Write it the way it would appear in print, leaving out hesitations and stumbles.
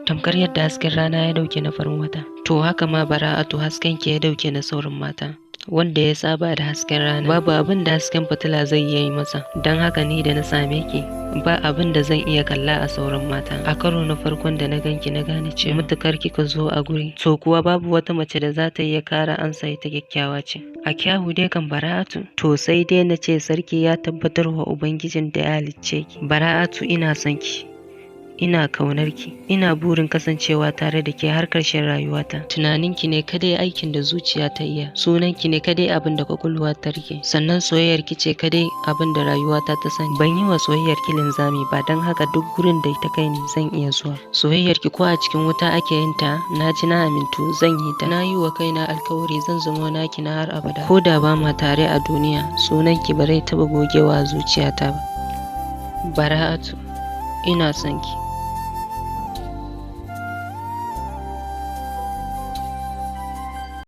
Tamkar yadda hasken rana ya dauke na farin wata, to haka ma Bara'atu, hasken ki ya dauke na sauran mata. Wanda ya saba da hasken rana, babu abin da hasken fitila zai iya yi masa. Don haka ni da na same ki, ba abin da zan iya kalla a sauran mata. A karo na farkon da na ganki, na gane cewa mutukar kika zo a guri, to kuwa babu wata mace da za ta iya kara ansa ita kyakkyawa ce. A kyawu dai kan, Bara'atu, to sai dai na ce sarki ya tabbatar wa Ubangijin da ya halicce ki. Bara'atu, ina son ki, ina kaunar ki, ina burin kasancewa tare da ke har ƙarshen rayuwata. Tunaninki ne kadai aikin da zuciya ta iya, sunanki ne kadai abin da kwakwalwa ta rike, sannan soyayyar ki ce kadai abin da rayuwata ta sani. Ban yi wa soyayyar ki linzami ba, don haka duk gurin da ta kai ni zan iya zuwa. Soyayyar ki ko a cikin wuta ake yin ta, na ji na amintu, zan yi ta. Na yi wa kaina alkawari zan zama naki na har abada. Ko da ba ma tare a duniya, sunanki ba zai taɓa gogewa a zuciyata ba. Bara'atu, ina son ki.